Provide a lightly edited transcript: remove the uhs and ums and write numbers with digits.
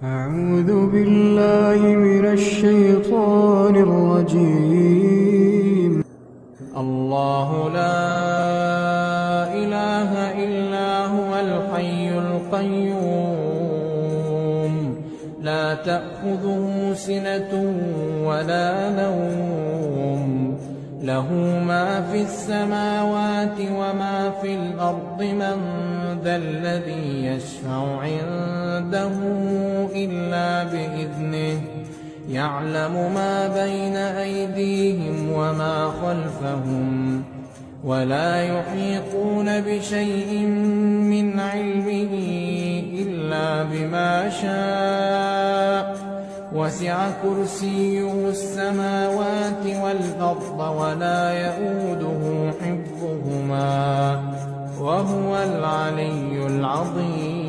أعوذ بالله من الشيطان الرجيم. الله لا إله إلا هو الحي القيوم، لا تأخذه سنة ولا نوم، له ما في السماوات وما في الأرض، من ذا الذي يشفع عنده إلا بإذنه، يعلم ما بين أيديهم وما خلفهم، ولا يحيطون بشيء من علمه إلا بما شاء، وسع كرسيه السماوات والأرض ولا يؤوده حفظهما وهو العلي العظيم.